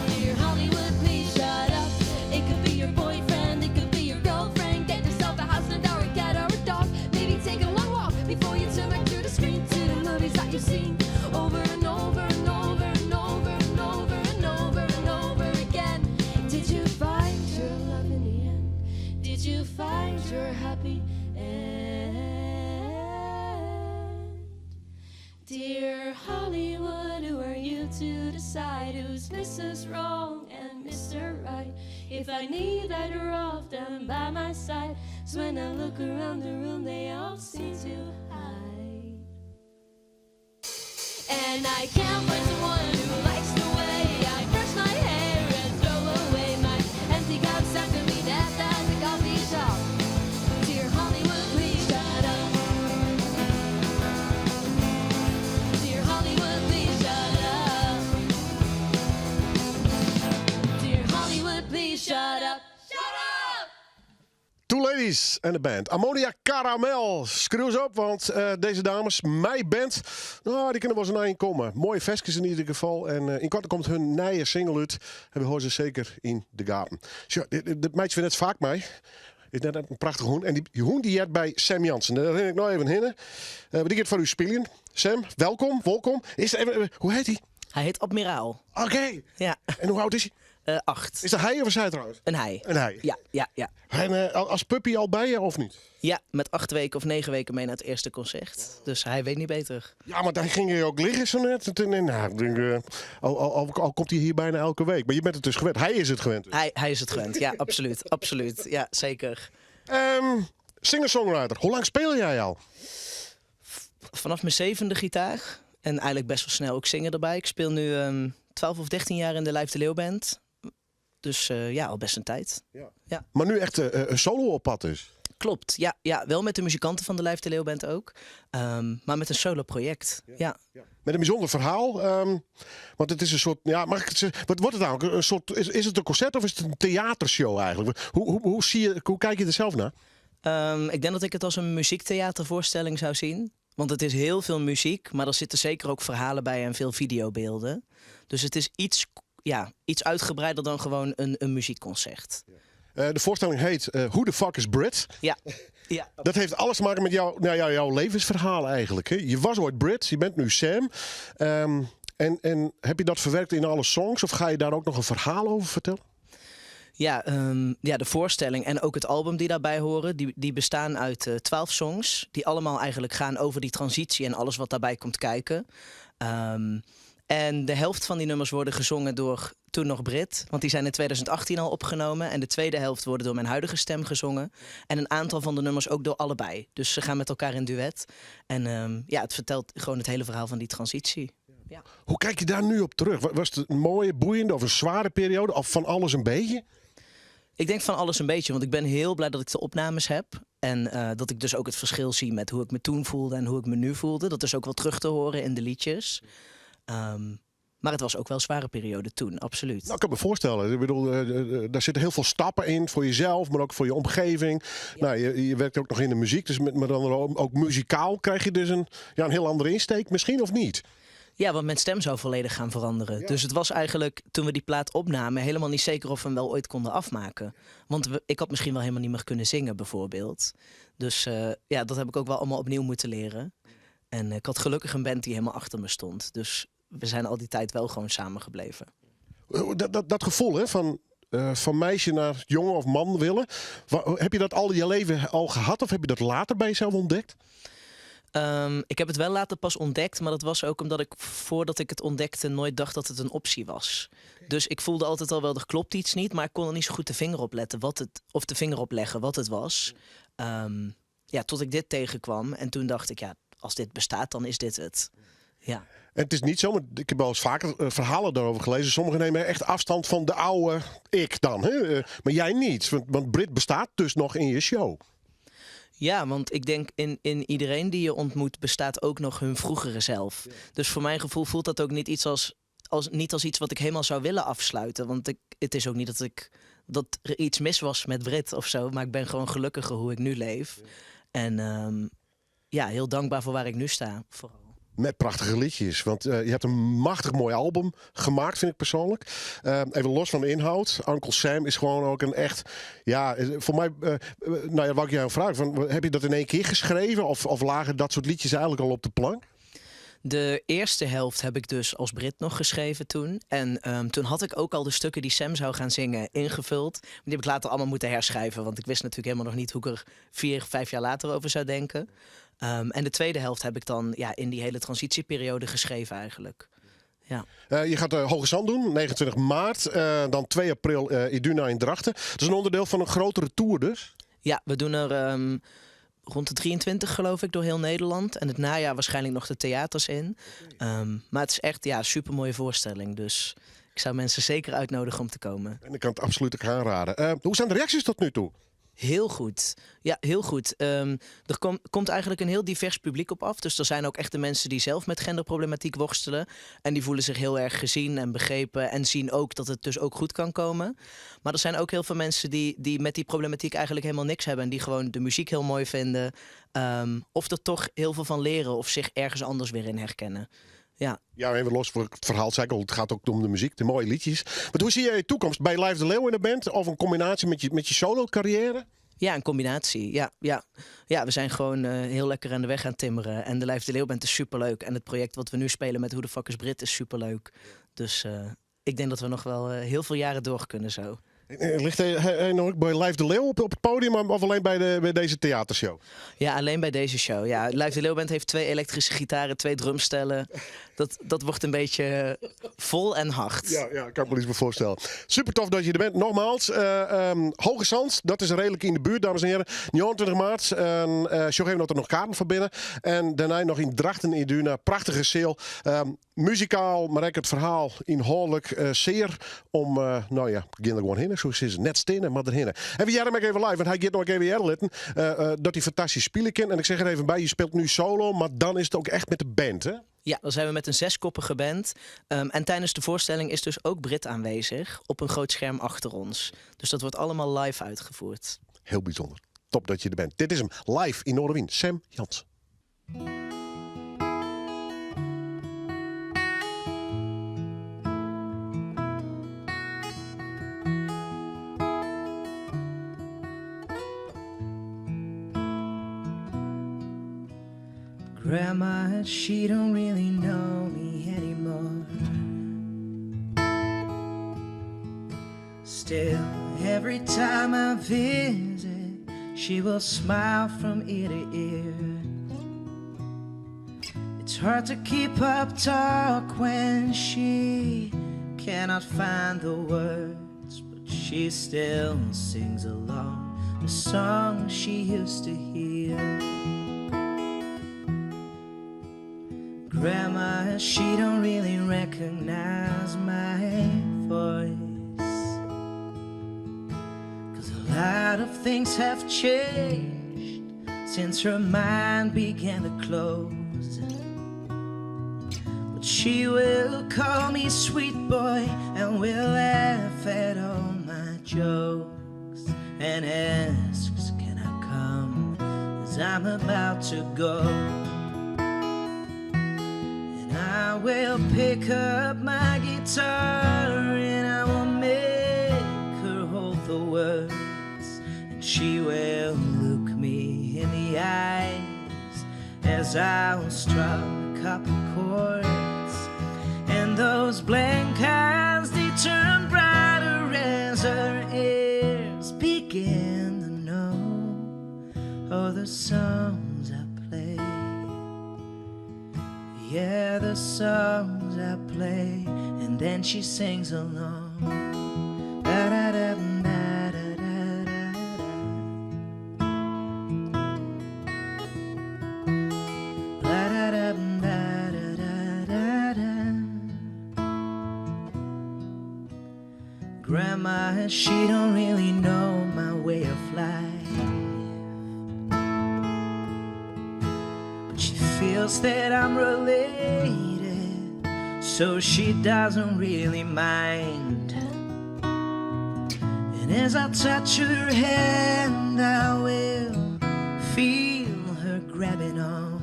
Dear Hollywood, please shut up. It could be your boyfriend, it could be your girlfriend. Get yourself a house and or a cat or a dog. Maybe take a long walk before you turn back to the screen to the movies that you've seen over and over and over and over and over and over and over again. Did you find your love in the end? Did you find your happy end? Dear Hollywood, who are you to decide who's Mrs. Wrong and Mr. Right? If I need either of them by my side, so when I look around the room, they all seem to hide. And I can't find someone who likes the way I brush my hair and throw away my empty cups after we met at the coffee shop. Dear Hollywood, please shut up. Dear Hollywood, please shut up. Dear Hollywood, please shut up. Shut up! Two Ladies en de band. Ammonia Caramel. Skriuw se op, want dizze dames, mijn band, nou, dy kinne wol ris in ein komme. Moaie ferskes yn ieder gefal. En ynkoarten komt harren nije single út. En we hâlde se seker yn de gaten. Sjoch, dit meitsje we net faak mei. Is net in prachtige hûn. En dy hûn dy heart by Sam Jansen. Dêr rin ik no even hinne. Uh, dy giet foar ús spyljen. Sam, welkom, wolkom. Is even, hoe heet hy? Hy heet Admiraal. Oké. Ja. En hoe oud is hy? 8. Is dat hij of zij trouwens? Een hij. Een hij. Ja. En als puppy al bij je of niet? Ja, met 8 weken of 9 weken mee naar het eerste concert. Dus hij weet niet beter. Ja, maar daar ging hij ook liggen zo net. En, nou, ik denk, al komt hij hier bijna elke week. Maar je bent het dus gewend. Hij is het gewend. Dus. Hij is het gewend, ja, absoluut. Absoluut, ja, zeker. Singer-songwriter, hoe lang speel jij al? Vanaf mijn 7e gitaar. En eigenlijk best wel snel ook zingen erbij. Ik speel nu 12 of 13 jaar in de Lijf de Leeuw Band. Dus ja, al best een tijd. Ja. Ja. Maar nu echt een solo op pad dus? Klopt, ja, ja. Wel met de muzikanten van de Lijf de Leeuw Band ook. Maar met een solo project, ja. Ja. Met een bijzonder verhaal. Want het is een soort, ja, mag ik het zeggen, wat wordt het nou? Een soort, is het een concert of is het een theatershow eigenlijk? Hoe kijk je er zelf naar? Ik denk dat ik het als een muziektheatervoorstelling zou zien. Want het is heel veel muziek, maar er zitten zeker ook verhalen bij en veel videobeelden. Dus het is iets uitgebreider dan gewoon een muziekconcert. Ja. De voorstelling heet Who the Fuck is Brit? Ja. Ja. Dat heeft alles te maken met jouw levensverhaal eigenlijk. Hè? Je was ooit Brit, je bent nu Sam. En heb je dat verwerkt in alle songs of ga je daar ook nog een verhaal over vertellen? Ja, de voorstelling en ook het album die daarbij horen, die bestaan uit 12 songs. Die allemaal eigenlijk gaan over die transitie en alles wat daarbij komt kijken. En de helft van die nummers worden gezongen door toen nog Brit. Want die zijn in 2018 al opgenomen. En de tweede helft worden door mijn huidige stem gezongen. En een aantal van de nummers ook door allebei. Dus ze gaan met elkaar in duet. En het vertelt gewoon het hele verhaal van die transitie. Ja. Hoe kijk je daar nu op terug? Was het een mooie, boeiende of een zware periode? Of van alles een beetje? Ik denk van alles een beetje, want ik ben heel blij dat ik de opnames heb. En dat ik dus ook het verschil zie met hoe ik me toen voelde en hoe ik me nu voelde. Dat is ook wel terug te horen in de liedjes. Maar het was ook wel een zware periode toen, absoluut. Ik kan me voorstellen. Daar zitten heel veel stappen in voor jezelf, maar ook voor je omgeving. Ja. Je werkt ook nog in de muziek, dus maar dan ook muzikaal krijg je dus een heel andere insteek misschien, of niet? Ja, want mijn stem zou volledig gaan veranderen. Ja. Dus het was eigenlijk, toen we die plaat opnamen, helemaal niet zeker of we hem wel ooit konden afmaken. Want ik had misschien wel helemaal niet meer kunnen zingen, bijvoorbeeld. Dus dat heb ik ook wel allemaal opnieuw moeten leren. En ik had gelukkig een band die helemaal achter me stond. Dus we zijn al die tijd wel gewoon samen gebleven. Dat gevoel hè, van meisje naar jongen of man willen. Heb je dat al je leven al gehad of heb je dat later bij jezelf ontdekt? Ik heb het wel later pas ontdekt, maar dat was ook omdat ik voordat ik het ontdekte nooit dacht dat het een optie was. Dus ik voelde altijd al wel, er klopt iets niet, maar ik kon er niet zo goed de vinger op letten wat het, of de vinger op leggen wat het was. Tot ik dit tegenkwam en toen dacht ik, ja, als dit bestaat, dan is dit het. Ja. En het is niet zo, maar ik heb wel eens vaker verhalen daarover gelezen. Sommigen nemen echt afstand van de oude ik dan. Hè? Maar jij niet, want Brit bestaat dus nog in je show. Ja, want ik denk in iedereen die je ontmoet bestaat ook nog hun vroegere zelf. Ja. Dus voor mijn gevoel voelt dat ook niet iets als, als, niet als iets wat ik helemaal zou willen afsluiten. Want het is ook niet dat er iets mis was met Brit of zo. Maar ik ben gewoon gelukkiger hoe ik nu leef. Ja. En heel dankbaar voor waar ik nu sta, vooral. Met prachtige liedjes, want je hebt een machtig mooi album gemaakt, vind ik persoonlijk. Even los van de inhoud. Uncle Sam is gewoon ook een echt... Ja, voor mij... nou ja, wou ik jou vragen. Van, heb je dat in één keer geschreven? Of lagen dat soort liedjes eigenlijk al op de plank? De eerste helft heb ik dus als Brit nog geschreven toen. En toen had ik ook al de stukken die Sam zou gaan zingen ingevuld. Maar die heb ik later allemaal moeten herschrijven. Want ik wist natuurlijk helemaal nog niet hoe ik er 4, 5 jaar later over zou denken. En de tweede helft heb ik dan, in die hele transitieperiode geschreven eigenlijk. Ja. Je gaat Hoogezand doen, 29 maart. Dan 2 april Iduna in Drachten. Dat is een onderdeel van een grotere tour dus? Ja, we doen er rond de 23 geloof ik door heel Nederland. En het najaar waarschijnlijk nog de theaters in. Maar het is echt, supermooie voorstelling. Dus ik zou mensen zeker uitnodigen om te komen. En ik kan het absoluut ook aanraden. Hoe zijn de reacties tot nu toe? Heel goed. Ja, heel goed. Er komt eigenlijk een heel divers publiek op af. Dus er zijn ook echt de mensen die zelf met genderproblematiek worstelen. En die voelen zich heel erg gezien en begrepen. En zien ook dat het dus ook goed kan komen. Maar er zijn ook heel veel mensen die met die problematiek eigenlijk helemaal niks hebben. En die gewoon de muziek heel mooi vinden. Of er toch heel veel van leren of zich ergens anders weer in herkennen. Ja. Ja, even los voor het verhaal, zei ik al, het gaat ook om de muziek, de mooie liedjes. Maar hoe zie jij je toekomst? Bij Lijf de Leeuw in de band of een combinatie met je solo carrière? Ja, een combinatie. Ja, ja. Ja, we zijn gewoon heel lekker aan de weg aan het timmeren. En de Lijf de Leeuw Band is superleuk. En het project wat we nu spelen met Who the Fuck is Brit is superleuk. Dus ik denk dat we nog wel heel veel jaren door kunnen zo. Ligt hij nog bij Lijf de Leeuw op het podium of alleen bij deze theatershow? Ja, alleen bij deze show. Ja, Lijf de Leeuw Band heeft 2 elektrische gitaren, 2 drumstellen. Dat wordt een beetje vol en hard. Ja, ja, kan ik me iets bij voorstellen. Super tof dat je er bent. Nogmaals, Hoogezand, dat is redelijk in de buurt, dames en heren. 29 maart. En show even dat er nog kaarten van binnen. En daarna nog in Drachten in Duna. Prachtige sale. Muzikaal, maar ook het verhaal inhoudelijk zeer om, nou ja, gaan er gewoon heen. Zo is het net stenen, maar erheen. En we jaren hem even live, want hij gaat nog even eerder litten, dat hij fantastisch spelen kan. En ik zeg er even bij, je speelt nu solo, maar dan is het ook echt met de band, hè? Ja, dan zijn we met een 6-koppige band. En tijdens de voorstelling is dus ook Britt aanwezig op een groot scherm achter ons. Dus dat wordt allemaal live uitgevoerd. Heel bijzonder. Top dat je er bent. Dit is hem, live in Noardewyn. Sem Jans. Grandma, she don't really know me anymore. Still, every time I visit, she will smile from ear to ear. It's hard to keep up talk when she cannot find the words, but she still sings along the song she used to hear. Grandma, she don't really recognize my voice, because a lot of things have changed since her mind began to close. But she will call me sweet boy and will laugh at all my jokes and asks, can I come, as I'm about to go. And I will pick up my guitar and I will make her hold the words, and she will look me in the eyes as I'll strum a couple chords. And those blank eyes, they turn brighter as her ears begin to know all the songs I play. Yeah, the songs I play. And then she sings along. Da, da, da, da, da, da, da, da. Da, da, da, da, da, da, da, da. Grandma, she don't really know my way of life, but she feels that I'm related, so she doesn't really mind. And as I touch her hand, I will feel her grabbing on,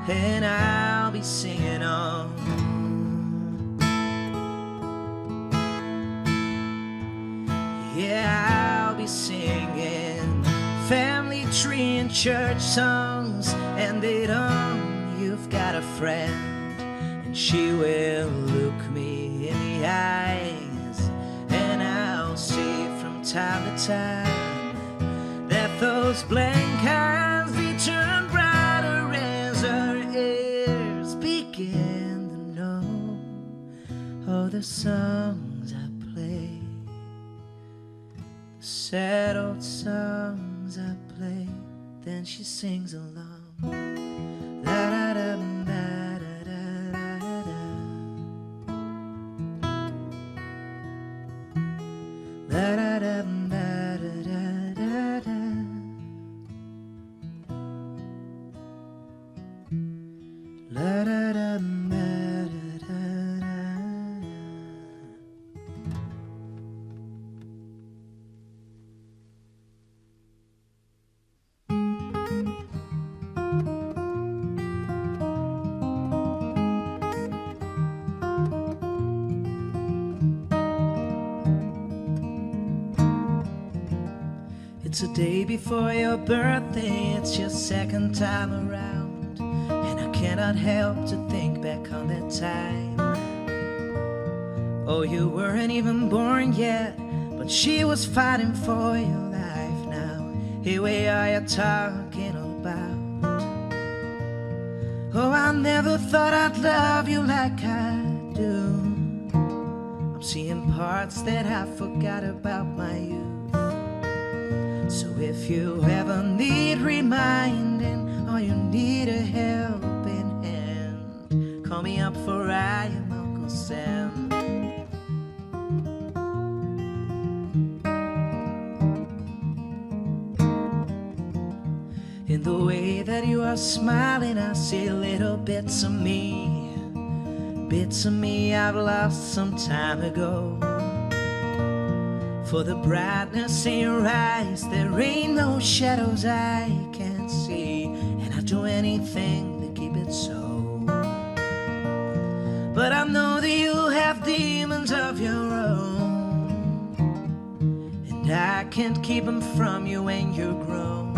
and I'll be singing on. Yeah, I'll be singing family tree and church songs, and they don't, you've got a friend. And she will look me in the eyes, and I'll see from time to time that those blank eyes, they turn brighter as her ears begin to know all the songs I play, the sad old songs I play. Then she sings along. Da da da da da da da da. Da da da da da da da. La da da da da da da. It's the day before your birthday, it's your second time around. And I cannot help to think back on that time. Oh, you weren't even born yet, but she was fighting for your life now. Here we are, you're talking all about. Oh, I never thought I'd love you like I do. I'm seeing parts that I forgot about my youth. So if you ever need reminding or you need a helping hand, call me up for I am Uncle Sam. In the way that you are smiling, I see little bits of me. Bits of me I've lost some time ago. For the brightness in your eyes, there ain't no shadows I can't see. And I'd do anything to keep it so. But I know that you have demons of your own. And I can't keep them from you when you're grown.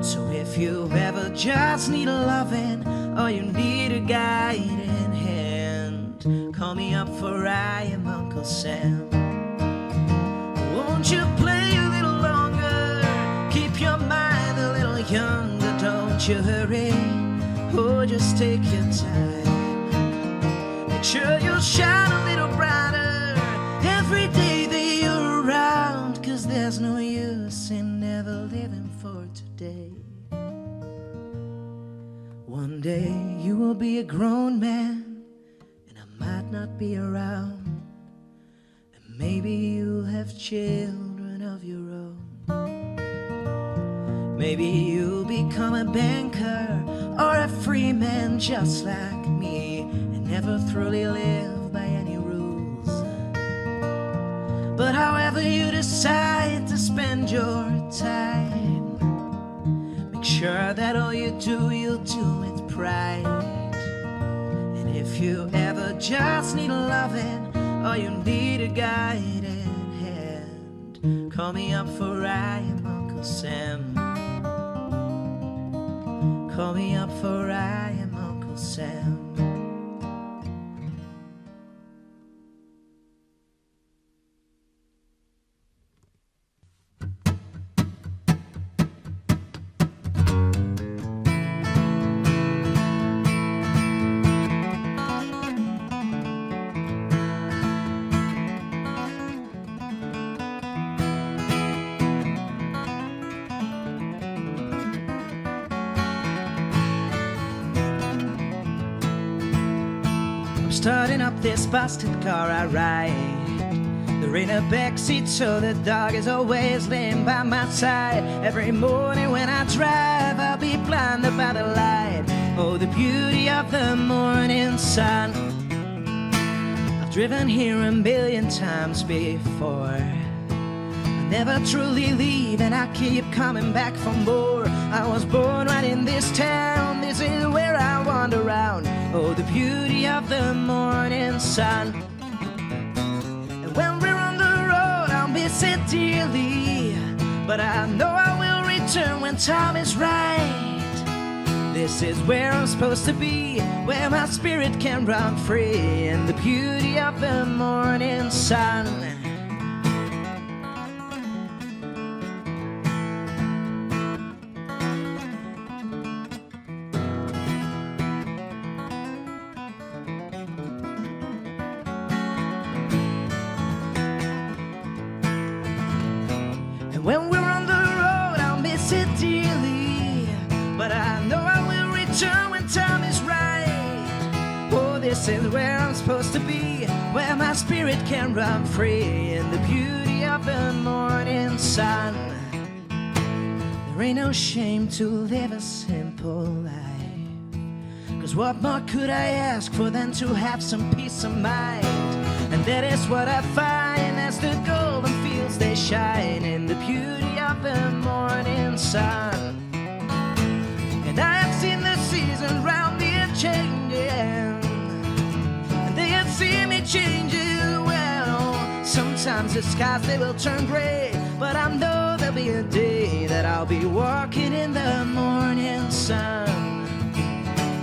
So if you ever just need a loving or you need a guiding hand, call me up for I am Uncle Sam. Won't you play a little longer? Keep your mind a little younger, don't you hurry. Oh, just take your time. Make sure you shine a little brighter every day that you're around. Cause there's no use in never living for today. One day you will be a grown man, and I might not be around. And maybe you'll have children of your own. Maybe you'll become a banker or a free man just like me and never truly live by any rules. But however you decide to spend your time, make sure that all you do, you'll do with pride. And if you ever just need a loving or you need a guiding hand, call me up for I am Uncle Sam. Call me up for I am Uncle Sam. I'm starting up this busted car I ride. There ain't a backseat, so the dog is always laying by my side. Every morning when I drive, I'll be blinded by the light. Oh, the beauty of the morning sun. I've driven here a million times before. I never truly leave, and I keep coming back for more. I was born right in this town, this is where I wander round. Oh, the beauty of the morning sun. And when we're on the road, I'll miss it dearly. But I know I will return when time is right. This is where I'm supposed to be, where my spirit can run free in the beauty of the morning sun. And when we're on the road, I'll miss it dearly. But I know I will return when time is right. Oh, this is where I'm supposed to be, where my spirit can run free in the beauty of the morning sun. There ain't no shame to live a simple life. Cause what more could I ask for than to have some peace of mind? And that is what I find as the golden fields they shine in the beauty of the morning sun. And I have seen the seasons round me a changing, and they have seen me changing well. Sometimes the skies they will turn gray, but I know they'll be I'll be walking in the morning sun.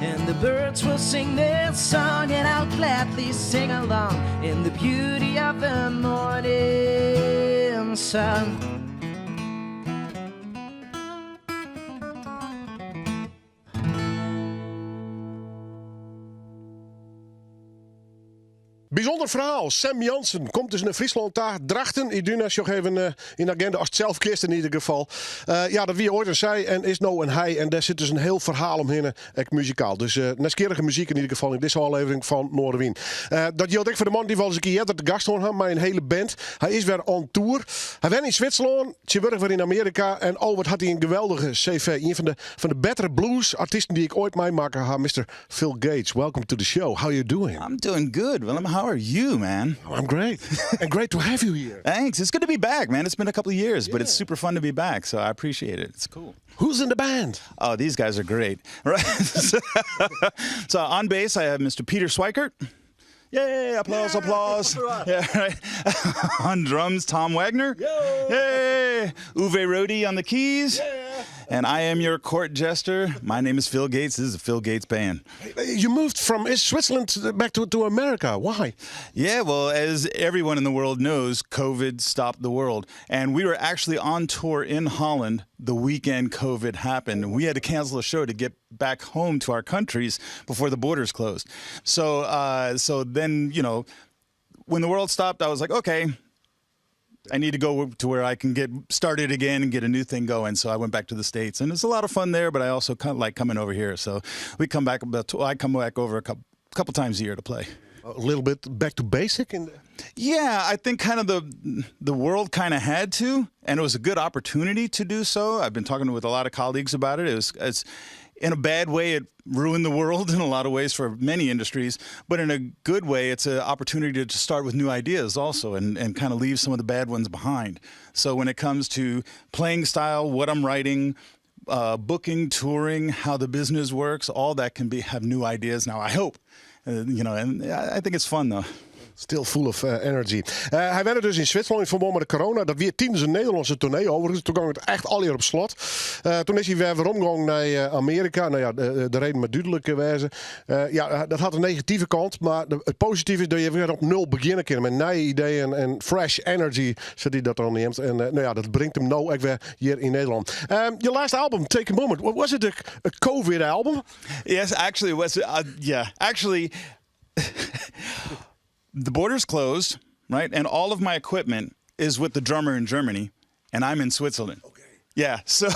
And the birds will sing their song, and I'll gladly sing along in the beauty of the morning sun. Bysûnder ferhaal. Sam Jansen komt dus nei Fryslân ta. Drachten, Iduna, sjoch even eh, yn de agenda, ast sels kinst yn ieder gefal. Eh, ja, dat wie oait in sy en is no in hy. En dêr sit dus in hiel ferhaal omhinne, ek muzikaal. Dus uh, nijsgjirrige muzyk yn ieder gefal yn dizze ôflevering fan Noardewyn. Uh, dat jildt ek foar de man dy't we al ris in kear earder te gast hân ha mei in hiele band. Hy is wer on tour. Hy wenne yn Switserlân, tsjintwurdich wer yn Amearika. En oh, wat hat hy in geweldige CV. Ien fan de, fan de bettere blues-artysten dy't ik oait meimakke ha, Mr. Phil Gates. Welcome to the show. How you doing? I'm doing good, Willem. How are you, man? Oh, I'm great. And great to have you here. Thanks. It's good to be back, man. It's been a couple of years, but it's super fun to be back. So I appreciate it. It's cool. Who's in the band? Oh, these guys are great. Right. So on bass, I have Mr. Peter Sweikert. Yay! Applause, applause. Yeah, right. On drums, Tom Wagner. Yay! Uwe Rohde on the keys. Yeah. And I am your court jester. My name is Phil Gates. This is the Phil Gates Band. You moved from Switzerland back to America. Why? Yeah, well, as everyone in the world knows, COVID stopped the world. And we were actually on tour in Holland the weekend COVID happened. We had to cancel a show to get back home to our countries before the borders closed. So then, when the world stopped, I was like, okay, I need to go to where I can get started again and get a new thing going. So I went back to the States, and it's a lot of fun there, but I also kind of like coming over here. So we come back about, I come back over a couple times a year to play. A little bit back to basic in the Yeah, I think kind of the world kind of had to, and it was a good opportunity to do so. I've been talking with a lot of colleagues about it. It's in a bad way, it ruined the world in a lot of ways for many industries, but in a good way, it's an opportunity to start with new ideas also and kind of leave some of the bad ones behind. So when it comes to playing style, what I'm writing, booking, touring, how the business works, all that can be have new ideas now, I hope. And I think it's fun though. Still full of energy. Hy wenne dus yn Switserlân yn ferbân mei de corona. Dat wie tidens in Nederlânske toernee overigens. Doe gie it echt allegear op slot. Doe is hy wer weromgien nei Amearika. No ja, de reden moat dúdlik wêze. Ja, dat hat in negative kant. Mar it positive is dat je wer op nul begjinne kinne mei nije ideeën en fresh energy, sa't hy dat dan neamt. En no ja, dat bringt him no ek wer hjir yn Nederlân. Your last album, Take a Moment, was it a COVID album? Yes, actually, it was. Yeah, actually, the borders closed, right? And all of my equipment is with the drummer in Germany, and I'm in Switzerland. Yeah, so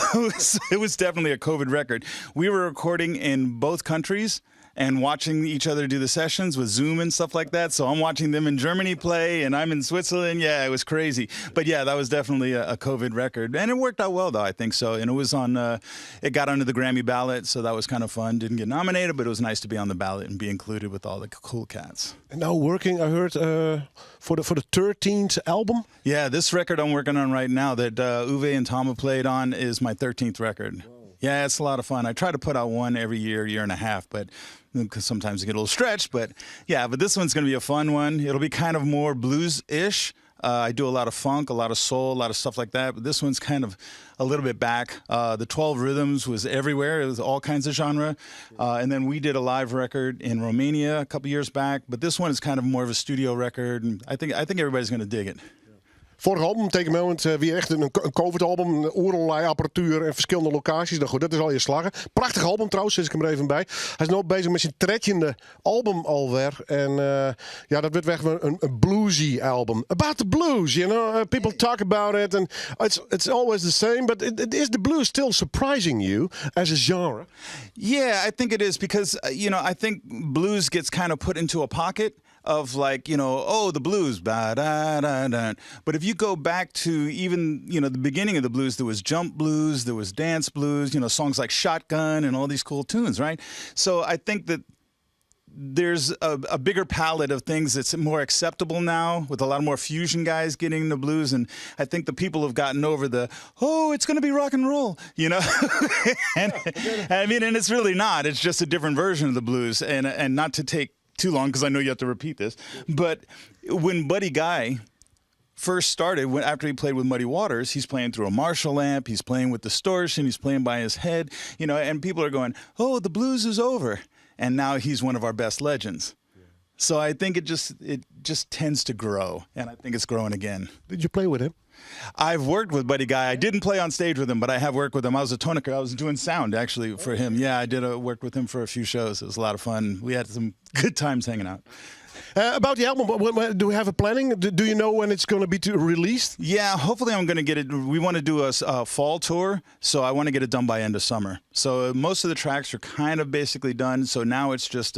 it was definitely a COVID record. We were recording in both countries and watching each other do the sessions with Zoom and stuff like that. So I'm watching them in Germany play, and I'm in Switzerland. Yeah, it was crazy. But yeah, that was definitely a COVID record, and it worked out well, though, I think so. And it was on, it got onto the Grammy ballot, so that was kind of fun. Didn't get nominated, but it was nice to be on the ballot and be included with all the cool cats. And now working, I heard, for the 13th album. Yeah, this record I'm working on right now that Uwe and Tom have played on is my 13th record. Yeah, it's a lot of fun. I try to put out one every year, year and a half, but because sometimes you get a little stretched. But yeah, but this one's going to be a fun one. It'll be kind of more blues-ish. I do a lot of funk, a lot of soul, a lot of stuff like that. But this one's kind of a little bit back. The 12 Rhythms was everywhere. It was all kinds of genre. And then we did a live record in Romania a couple years back. But this one is kind of more of a studio record. And I think everybody's going to dig it. Vorige album, Take a Moment, wie echt in COVID-album. Oeral apparatuer en ferskillende lokaasjes. No goed, dat is allegear slagge. Prachtich album trouwens, sis ik der even by. Hy is no beuzich mei syn trettjinde album alwer. En ja, dat wurdt wer in bluesy album. About the blues. People talk about it and it's always the same. But is the blues still surprising you as a genre? Yeah, I think it is because I think blues gets kind of put into a pocket of like, oh, the blues, ba da da da. But if you go back to even the beginning of the blues, there was jump blues, there was dance blues, songs like Shotgun and all these cool tunes, right? So I think that there's a bigger palette of things that's more acceptable now with a lot more fusion guys getting the blues. And I think the people have gotten over the, oh, it's going to be rock and roll. And I mean, and it's really not. It's just a different version of the blues. And not to take too long, because I know you have to repeat this, but when Buddy Guy first started, when, after he played with Muddy Waters, he's playing through a Marshall amp, he's playing with distortion, he's playing by his head, and people are going, "Oh, the blues is over," and now he's one of our best legends. So I think it just tends to grow, and I think it's growing again. Did you play with him? I've worked with Buddy Guy. I didn't play on stage with him, but I have worked with him. I was a tonica. I was doing sound actually for him. Yeah, I did a, worked with him for a few shows. It was a lot of fun. We had some good times hanging out. About the album, do we have a planning? Do you know when it's going to be released? Yeah, hopefully I'm going to get it. We want to do a fall tour, so I want to get it done by end of summer. So most of the tracks are kind of basically done. So now it's just.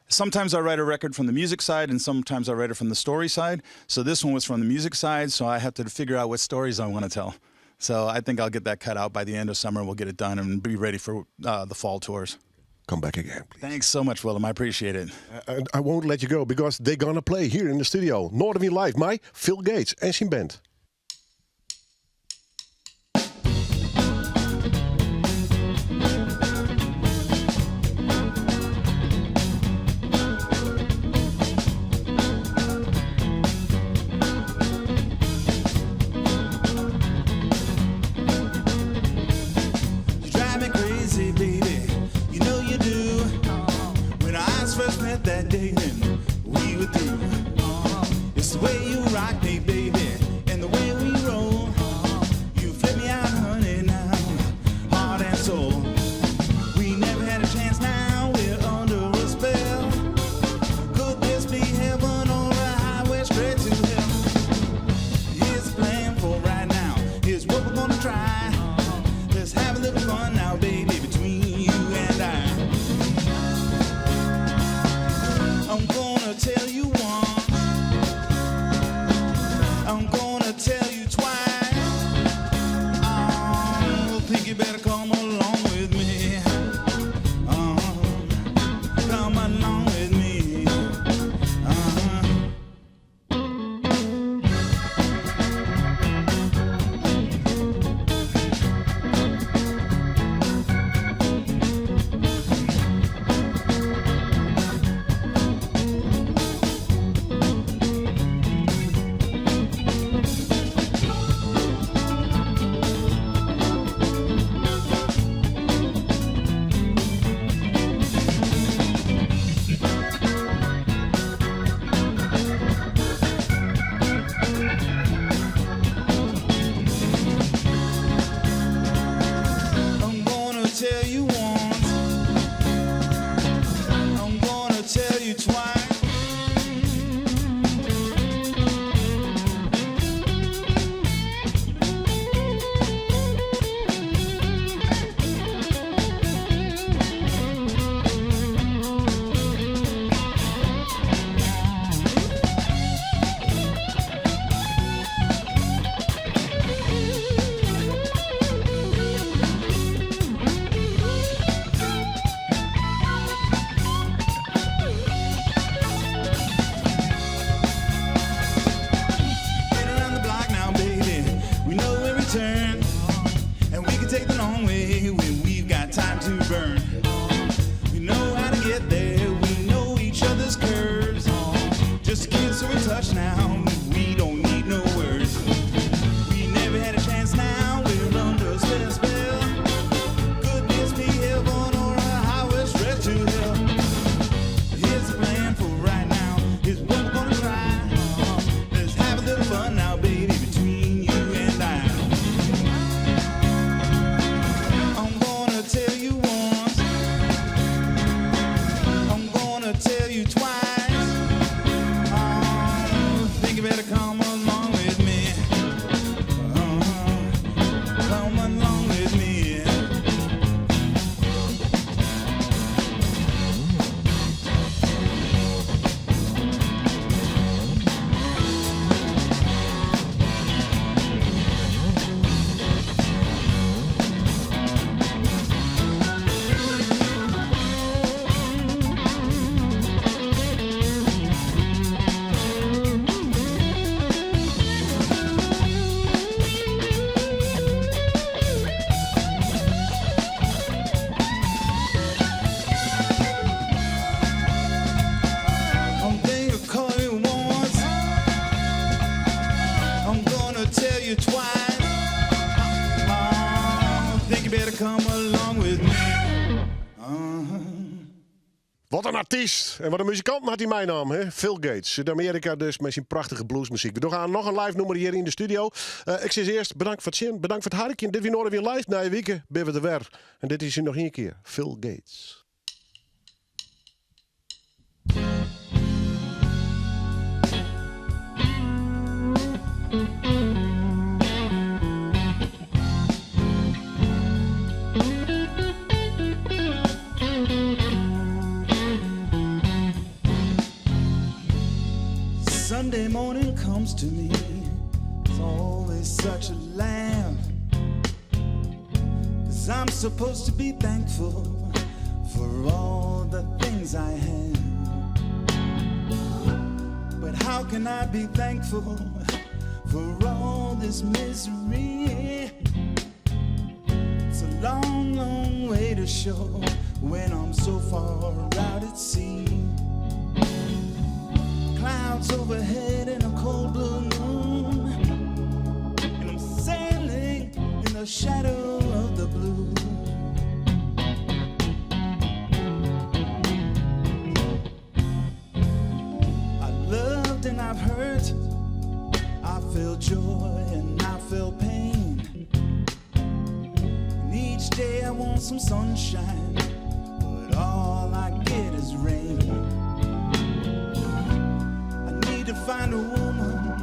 Sometimes I write a record from the music side and sometimes I write it from the story side. So this one was from the music side, so I have to figure out what stories I want to tell. So I think I'll get that cut out by the end of summer. We'll get it done and be ready for the fall tours. Come back again, please. Thanks so much, Willem. I appreciate it. And I won't let you go because they're going to play here in the studio. Noardewyn Live, mei Phil Gates en syn band. You drive me crazy, baby. You know you do. When our eyes first met that day, then we were through. It's the way you rock me, baby, and the way we roll. You flip me out, honey, now, heart and soul. We never had a chance, now we're under a spell. Could this be heaven or a highway straight to hell? Here's the plan for right now. Here's what we're going to try. Let's have a little fun now, baby, between you and I. I'm going to tell you once. I'm going to tell you twice. I think you better come along with me. Come along with me. come along with me. Uh-huh. Wat in artyst en wat in muzikant hat hy meinaam, hè? Phil Gates. Út Amearika dus mei syn prachtige bluesmuzyk. We dogge noch in live nûmer hjir yn de studio. Ik sis earst bedankt foar it sjen, bedankt foar it harkjen. Dit wie Noardewyn Live. Nije wike binne we der wer. En dit is hy noch ien kear, Phil Gates. Sunday morning comes to me. It's always such a laugh. Cause I'm supposed to be thankful for all the things I have. But how can I be thankful for all this misery? It's a long, long way to shore when I'm so far out at sea. Clouds overhead and a cold blue moon. And I'm sailing in the shadow of the blue. I loved and I've hurt. I felt joy and I felt pain. And each day I want some sunshine, but all I get is rain. I need to find a woman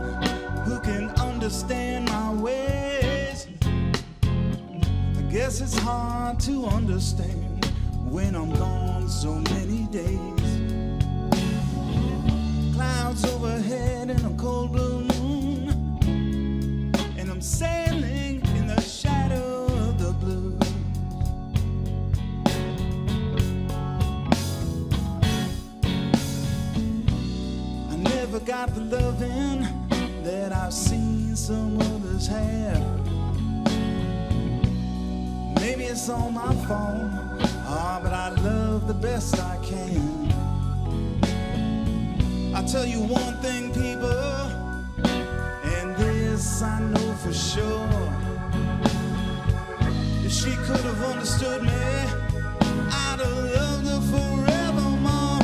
who can understand my ways. I guess it's hard to understand when I'm gone so many days. Clouds overhead and a cold blue moon, and I'm sailing in the shadow of the blue. I never got the loving that I've seen some others have. Maybe it's all my fault, but I love the best I can. I tell you one thing, people, and this I know for sure. If she could have understood me, I'd have loved her forevermore.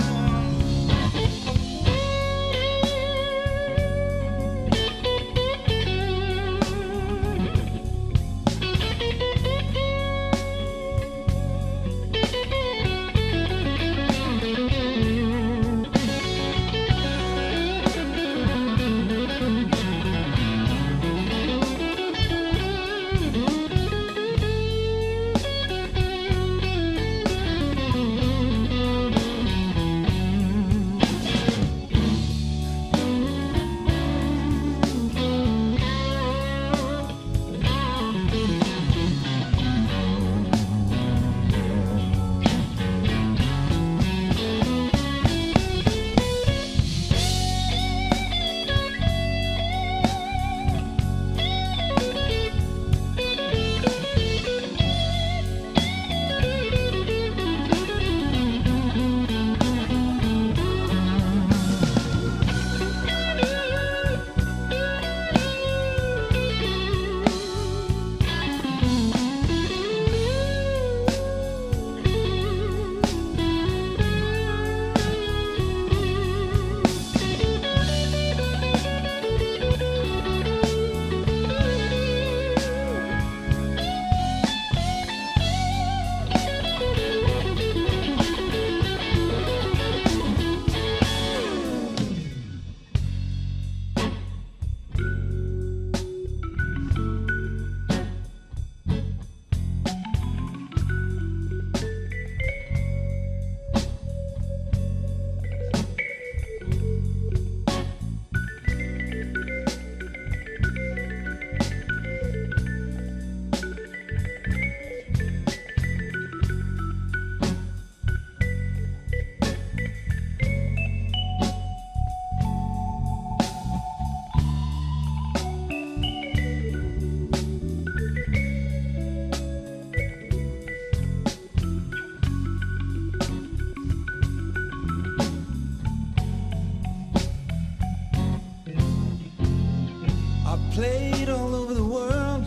I played all over the world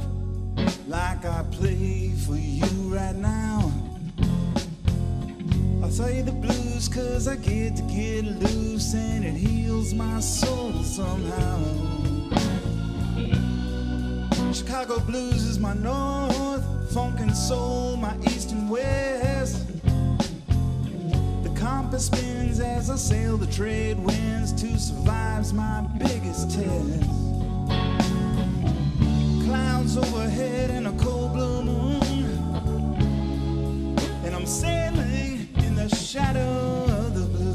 like I play for you right Play the blues cause I get to get loose and it heals my soul somehow. Chicago blues is my north, funk and soul my east and west. The compass spins as I sail the trade winds to survive's my biggest test. Clouds overhead and a cold blue moon, and I'm sailing in the shadow of the blues.